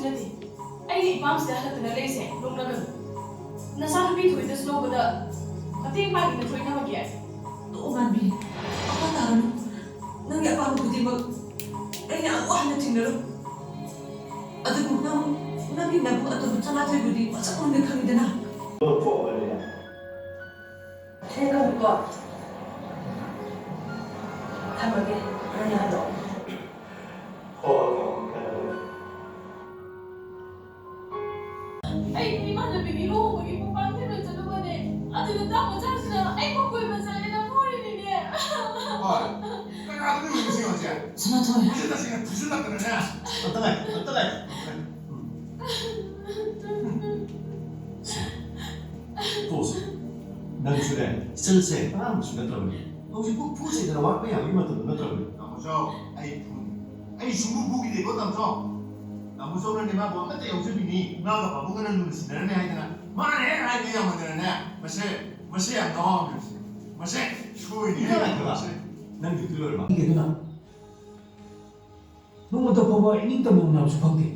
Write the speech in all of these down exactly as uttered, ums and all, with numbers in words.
ꯅꯠꯇꯦ, ꯑꯩꯅ ꯏꯄꯥꯝꯁꯤꯗ ꯍꯜꯂꯛꯇꯅ ꯂꯩꯁꯦ ꯅꯣꯛꯅꯒꯅꯨ꯫ ꯅꯆꯥꯅꯨꯄꯤ ꯊꯣꯏꯗꯁꯨ ꯂꯧꯕꯗ ꯃꯇꯦꯡ ꯄꯥꯡꯉꯤ ꯅꯠꯇ꯭ꯔꯣ ꯏꯅꯝꯃꯒꯤ? ꯇꯣꯛꯑꯣ ꯃꯥꯟꯕꯤ, ꯃꯈꯥ ꯇꯥꯔꯅꯨ꯫ ꯅꯪꯒꯤ ꯑꯄꯥꯝꯕ ꯈꯨꯗꯤꯡꯃꯛ ꯑꯩꯅ ꯑꯃꯨꯛ ꯍꯟꯅ ꯊꯤꯡꯂꯔꯣꯏ꯫ ꯑꯗꯨꯕꯨ ꯅꯪ, ꯅꯪꯒꯤ ꯅꯕꯨꯡ ꯑꯇꯣꯝꯕ ꯁꯅꯥꯊꯣꯏꯕꯨꯗꯤ ꯃꯁꯛ ꯃꯨꯟꯅ ꯈꯪꯉꯤꯗꯅ꯫ ꯊꯦꯡꯈ꯭ꯔꯕꯀꯣ? ꯊꯝꯃꯒꯦ, ꯅꯪ ꯌꯥꯍꯜꯂꯛꯑꯣ꯫ ꯑꯩꯒꯤ ꯏꯃꯥꯟꯅꯕꯤꯒꯤ ꯂꯨꯍꯣꯡꯕꯒꯤ ꯃꯄꯥꯟ ꯊꯤꯟꯕ ꯆꯠꯂꯨꯕꯅꯦ꯫ ꯑꯗꯨꯗ ꯇꯥꯃꯣ ꯆꯥꯁꯤꯅ ꯑꯩꯕꯨ ꯀꯣꯏꯕ ꯆꯠꯂꯦꯅ ꯐꯨꯔꯤꯅꯤꯅꯦ꯫ ꯍꯣꯏ꯫ ꯀꯅꯥꯗꯅꯣ ꯌꯦꯡꯉꯨꯁꯤ ꯍꯧꯖꯤꯛ? ꯁꯅꯥꯊꯣꯏ꯫ ꯃꯁꯤ ꯇꯁꯦꯡꯅ ꯐꯨꯖꯤꯜꯂꯛꯇꯅꯅꯦ꯫ ꯑꯝꯇ ꯂꯥꯛ-, ꯑꯝꯇ ꯂꯥꯛ-, ꯎꯝ꯫ ꯁꯦ, ꯇꯣꯛꯑꯁꯤ꯫ ꯅꯪꯁꯨꯅꯦ, ꯏꯆꯜꯁꯦ ꯑꯉꯥꯡꯁꯨ ꯅꯠꯇ꯭ꯔꯕꯅꯤ꯫ ꯍꯧꯖꯤꯛꯄꯨ ꯐꯨ ꯆꯩꯗꯅ ꯋꯥꯠꯄ ꯌꯥꯕꯒꯤ ꯃꯇꯝꯗꯣ ꯅꯠꯇ꯭ꯔꯕꯅꯤ꯫ ꯇꯥꯃꯣꯆꯧ, ꯑꯩ ꯐꯨꯅꯤ꯫ ꯑꯩ ꯁꯨꯡꯐꯨ ꯐꯨꯈꯤꯗꯦꯀꯣ, ꯇꯥꯃꯣꯆꯧ꯫ ꯇꯥꯃꯣꯆꯧꯅꯅꯦ ꯃꯥꯕꯨ ꯑꯃꯠꯇ ꯌꯥꯎꯖꯕꯤꯅꯤ꯫ ꯃꯥꯒ ꯄꯥꯕꯨꯡꯒꯅ ꯂꯨꯅ ꯁꯤꯟꯅꯔꯅꯤ ꯍꯥꯏꯗꯅ ꯃꯥꯅ ꯍꯦꯛ ꯍꯥꯏꯕ ꯌꯥꯝꯃꯟꯗꯅꯅꯦ꯫ ꯃꯁꯦ, ꯃꯁꯦ ꯌꯥꯝ ꯉꯥꯎꯔꯝꯃꯦ꯫ ꯃꯁꯦ ꯁꯣꯏꯅꯤ꯫ ꯏꯃꯥ ꯂꯥꯏ ꯈꯨꯔꯨꯝꯕ꯫ ꯃꯁꯦ꯫ ꯅꯪ ꯗ꯭ꯌꯨꯇꯤ ꯂꯣꯏꯔꯕ? ꯈꯪꯗꯦ ꯑꯗꯨꯅ꯫ ꯅꯣꯡꯃꯇ ꯐꯥꯎꯕ ꯏꯅꯤꯡꯇꯝꯕ ꯎꯅꯕꯁꯨ ꯐꯪꯗꯦ꯫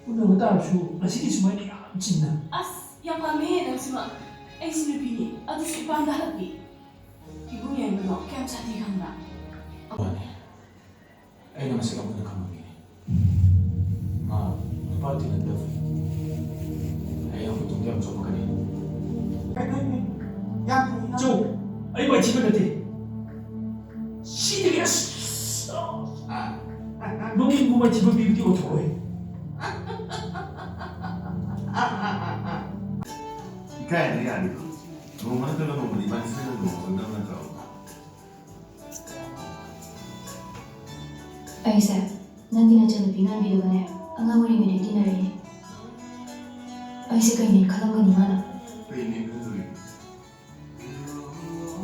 ꯎꯅꯕ ꯇꯥꯔꯕꯁꯨ ꯉꯁꯤꯗꯤ ꯁꯨꯃꯥꯏꯅ ꯌꯥꯝ ꯆꯤꯟꯅ꯫ ꯑꯁ, ꯌꯥꯝ ꯄꯥꯝꯃꯦꯍꯦ ꯅꯪꯁꯤꯃ꯫ ꯑꯩꯁꯨ ꯅꯨꯄꯤꯅꯤ, ꯑꯗꯨꯁꯨ ꯏꯄꯥꯝꯗ ꯍꯜꯂꯛꯄꯤ꯫ ꯏꯕꯨꯡ ꯌꯥꯏꯃꯗꯣ ꯀꯌꯥꯝ ꯁꯥꯊꯤ ꯈꯪꯕ꯭ꯔꯥ? ꯃꯥꯅꯦ꯫ ꯑꯩꯅ ꯃꯁꯛ ꯃꯨꯟꯅ ꯈꯪꯕ ꯃꯤꯅꯤ꯫ ꯃꯥ ꯅꯨꯄꯥ ꯇꯤꯟꯅꯗꯕ ꯐꯩ꯫ ꯍꯌꯦꯡ ꯑꯩꯈꯣꯏ ꯇꯨꯡꯗ ꯌꯥꯝ ꯆꯣꯞꯄꯛꯀꯅꯤ꯫ ꯆꯧ, ꯑꯩ ꯃꯥꯏꯊꯤꯕ ꯅꯠꯇꯦ꯫ ꯁꯤꯗꯒꯤ ꯑꯁ, ꯅꯣꯡꯃꯕꯨ ꯃꯥꯏꯊꯤꯕ ꯄꯤꯕꯗꯤ ꯑꯣꯏꯊꯣꯛꯑꯣꯏ꯫ ꯏꯀꯥꯏꯅ ꯌꯥꯔꯤꯕ꯭ꯔꯣ? ꯅꯣꯡꯃ ꯅꯠꯇ꯭ꯔꯒ ꯅꯣꯡꯃꯗꯤ ꯏꯕꯥꯅꯤ ꯁꯣꯏꯗꯅ ꯂꯨꯍꯣꯡꯒꯗꯕ ꯅꯠꯇ꯭ꯔꯣ? ꯑꯩꯁꯦ ꯅꯪꯒꯤ ꯅꯆꯟꯅꯨꯄꯤ ꯉꯥꯟꯕꯤꯗꯨꯒꯅꯦ, ꯑꯉꯥꯡ ꯑꯣꯏꯔꯤꯉꯩꯗꯒꯤ ꯇꯤꯟꯅꯔꯛꯏꯅꯦ꯫ ꯑꯩꯁꯦ ꯀꯩꯅꯦꯅ ꯈꯜꯂꯝꯒꯅꯤ ꯃꯥꯅ꯫ ꯀꯩꯅꯦ ꯈꯟꯗꯣꯔꯤꯅꯣ?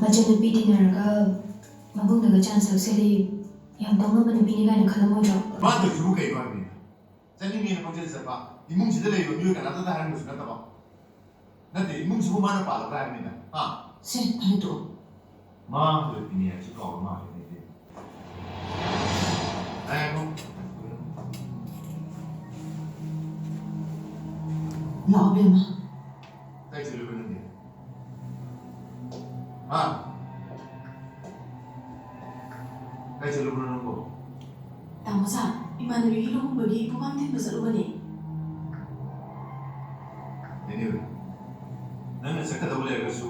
ꯃꯆꯟꯅꯨꯄꯤ ꯇꯤꯟꯅꯔꯒ ꯃꯕꯨꯡꯗꯒ ꯆꯥꯟꯁ ꯂꯧꯁꯤꯜꯂꯤ, ꯌꯥꯝ ꯄꯪꯉꯕ ꯅꯨꯄꯤꯅꯤ ꯀꯥꯏꯅ ꯈꯜꯂꯝꯃꯣꯏꯗ꯭ꯔꯣ? ꯃꯥ ꯇꯧꯔꯤꯁꯤꯕꯨ ꯀꯩꯅꯣ ꯍꯥꯏꯕꯅꯤꯗ? ꯆꯠꯅꯤꯡꯉꯦꯅ ꯄꯪꯆꯠ ꯆꯠꯄ, ꯏꯃꯨꯡꯁꯤꯗ ꯂꯩꯔꯤꯕ ꯃꯤꯑꯣꯏ ꯀꯅꯥꯝꯇꯗ ꯍꯥꯏꯔꯝꯕꯁꯨ ꯅꯠꯇꯕ꯫ ꯅꯠꯇꯦ, ꯏꯃꯨꯡꯁꯤꯕꯨ ꯃꯥꯅ ꯄꯥꯜꯂꯕ꯭ꯔꯥ ꯍꯥꯏꯕꯅꯤꯗ, ꯍꯥ? ꯁꯦ, ꯐꯔꯦ, ꯇꯣꯛꯑꯣ꯫ ꯃꯥ ꯍꯜꯂꯛꯄꯤꯅꯤ ꯍꯥꯏꯕꯁꯤ ꯀꯥꯎꯔ ꯃꯥꯜꯂꯦ ꯑꯩꯗꯤ꯫ ꯉꯥꯏꯈꯣ꯫ ꯂꯥꯛꯑꯣ ꯕꯦꯝꯃ꯫ ꯀꯥꯏ ꯆꯠꯂꯨꯕ ꯅꯪꯗꯤ? ꯍꯥ? ꯀꯥꯏ ꯆꯠꯂꯨꯕꯅꯣ ꯅꯪꯕꯣ? ꯇꯥꯃꯣꯖꯥ, ꯏꯃꯥꯟꯅꯕꯤꯒꯤ ꯂꯨꯍꯣꯡꯕꯒꯤ ꯄꯣꯠꯄꯥꯡ ꯊꯤꯟꯕ ꯆꯠꯂꯨꯕꯅꯦ꯫ Anyway, ꯅꯪꯅ ꯆꯠꯀꯗꯧꯕ ꯂꯩꯔꯒꯁꯨ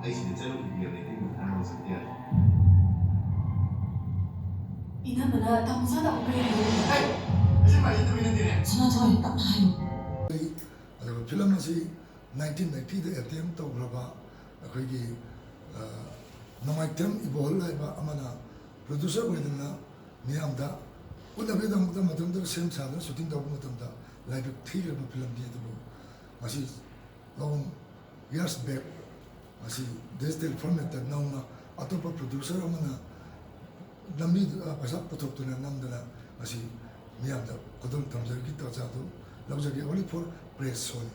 ꯑꯩ ꯁꯤꯗ ꯆꯠꯂꯨꯈꯤꯒꯦ ꯍꯥꯏꯕꯗꯤ ꯑꯩ ꯃꯊꯥ ꯆꯠꯄ ꯌꯥꯗꯦ꯫ ꯏꯅꯝꯃꯅ ꯇꯥꯃꯣꯖꯥꯗ ꯑꯃꯨꯛ ꯀꯔꯤ ꯍꯥꯏꯔꯤꯅꯣ? ꯍꯦ! ꯑꯁꯤ ꯃꯥꯏꯁꯤ ꯇꯨꯃꯤꯟꯅ ꯇꯤꯅꯦ꯫ ꯁꯅꯥꯊꯣꯏ, ꯇꯞꯅ ꯍꯥꯏꯌꯨ꯫ ꯑꯗꯨꯒ ꯐꯤꯂꯝ ꯑꯁꯤ nineteen ninety-ꯗ attempt ꯇꯧꯈ꯭ꯔꯕ ꯑꯩꯈꯣꯏꯒꯤ, ꯑ, ꯅꯣꯡꯃꯥꯏꯊꯦꯝ ꯏꯕꯣꯍꯜ ꯍꯥꯏꯕ ꯑꯃꯅ producer ꯑꯣꯏꯗꯅ ꯃꯤꯌꯥꯝꯗ ꯎꯠꯅꯕꯒꯤꯗꯃꯛꯇ ꯃꯇꯝꯗꯨꯗ ꯁꯦꯝ ꯁꯥꯗꯨꯅ shooting ꯇꯧꯕ ꯃꯇꯝꯗ ꯂꯥꯏꯕꯛ ꯊꯤꯈ꯭ꯔꯕ ꯐꯤꯂꯝꯅꯤ꯫ ꯑꯗꯨꯕꯨ ꯃꯁꯤ long years back ꯃꯁꯤ digital formatꯇ ꯅꯧꯅ ꯑꯇꯣꯞꯄ producer ꯑꯃꯅ ꯂꯝꯕꯤ, ꯑ, ꯄꯩꯁꯥ ꯄꯨꯊꯣꯛꯇꯨꯅ ꯅꯝꯗꯅ ꯃꯁꯤ ꯃꯤꯌꯥꯝꯗ ꯈꯨꯗꯣꯜ ꯇꯝꯖꯔꯒꯤ ꯇꯥꯟꯖꯥꯗꯨ ꯂꯧꯖꯒꯦ, only for press showꯅꯤ꯫